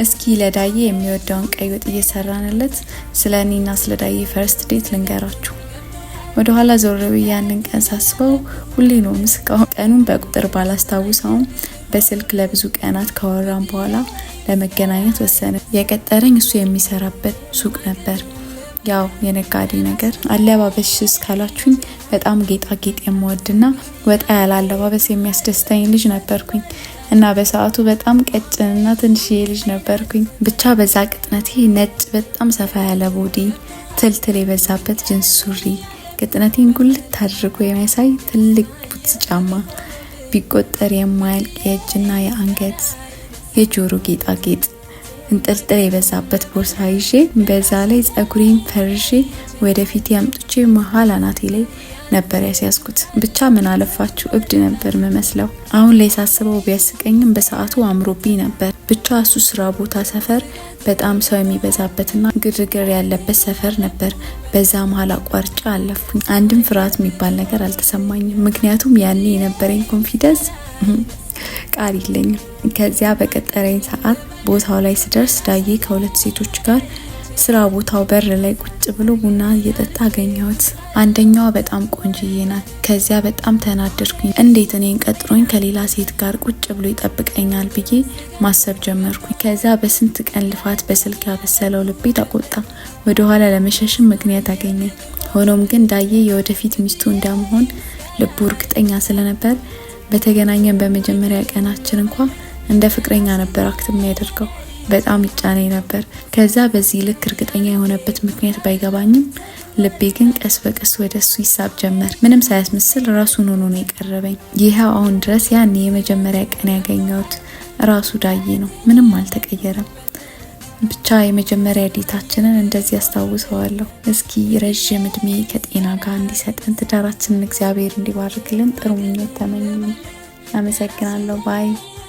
እስኪ ለዳዬ የሚወደውን ቀይ ወጥ እየሰራንለት ስለ እኔና ስለ ዳዬ first date ልንገራችሁ። ወደ ኋላ ዞር ብዬ ያንን ቀን ሳስበው ሁሌ ነው ምስቀው። ቀኑን በቁጥር ባላስታውሰውም በስልክ ለብዙ ቀናት ካወራን በኋላ ለመገናኘት ወሰነ። የቀጠረኝ እሱ የሚሰራበት ሱቅ ነበር። ያው የነጋዴ ነገር። አለባበስሽስ ካላችሁኝ በጣም ጌጣጌጥ የምወድና ወጣ ያለ አለባበስ የሚያስደስተኝ ልጅ ነበርኩኝ እና በሰዓቱ በጣም ቀጭንና ትንሽዬ ልጅ ነበርኩኝ። ብቻ በዛ ቅጥነቴ ነጭ በጣም ሰፋ ያለ body፣ ትልትል የበዛበት ጅንስ ሱሪ፣ ቅጥነቴን ጉልት አድርጎ የሚያሳይ ትልቅ boots ጫማ፣ ቢቆጠር የማያልቅ የእጅና የአንገት የጆሮ ጌጣጌጥ፣ እንጥልጥል የበዛበት ቦርሳ ይዤ፣ በዛ ላይ ጸጉሬን ፈርዤ ወደፊት ያምጥቼ መሀል አናቴ ላይ ነበር ያስያዝኩት። ብቻ ምን አለፋችሁ እብድ ነበር ምመስለው። አሁን ላይ ሳስበው ቢያስቀኝም በሰዓቱ አምሮብኝ ነበር። ብቻ እሱ ስራ ቦታ ሰፈር በጣም ሰው የሚበዛበትና ግርግር ያለበት ሰፈር ነበር። በዛ መሀል አቋርጬ አለፍኩኝ። አንድም ፍርሃት የሚባል ነገር አልተሰማኝም። ምክንያቱም ያኔ የነበረኝ confidence ቃል የለኝም። ከዚያ በቀጠረኝ ሰዓት ቦታው ላይ ስደርስ ዳዬ ከሁለት ሴቶች ጋር ስራ ቦታው በር ላይ ቁጭ ብሎ ቡና እየጠጣ አገኘሁት። አንደኛዋ በጣም ቆንጅዬ ናት። ከዚያ በጣም ተናደድኩኝ። እንዴት እኔን ቀጥሮኝ ከሌላ ሴት ጋር ቁጭ ብሎ ይጠብቀኛል ብዬ ማሰብ ጀመርኩኝ። ከዚያ በስንት ቀን ልፋት በስልክ ያበሰለው ልቤ ተቆጣ። ወደኋላ ለመሸሽም ምክንያት አገኘ። ሆኖም ግን ዳዬ የወደፊት ሚስቱ እንደመሆን ልቡ እርግጠኛ ስለነበር በተገናኘን በመጀመሪያ ቀናችን እንኳ እንደ ፍቅረኛ ነበር act የሚያደርገው። በጣም ይጫነኝ ነበር። ከዛ በዚህ ልክ እርግጠኛ የሆነበት ምክንያት ባይገባኝም ልቤ ግን ቀስ በቀስ ወደ እሱ ይሳብ ጀመር። ምንም ሳያስመስል ራሱን ሆኖ ነው የቀረበኝ። ይኸው አሁን ድረስ ያኔ የመጀመሪያ ቀን ያገኘሁት ራሱ ዳዬ ነው። ምንም አልተቀየረም። ብቻ የመጀመሪያ date ኣችንን እንደዚህ አስታውሰዋለሁ። እስኪ ረዥም እድሜ ከጤና ጋር እንዲሰጠን፣ ትዳራችንን እግዚአብሔር እንዲባርክልን ጥሩ ምኞት ተመኙ። አመሰግናለሁ። Bye.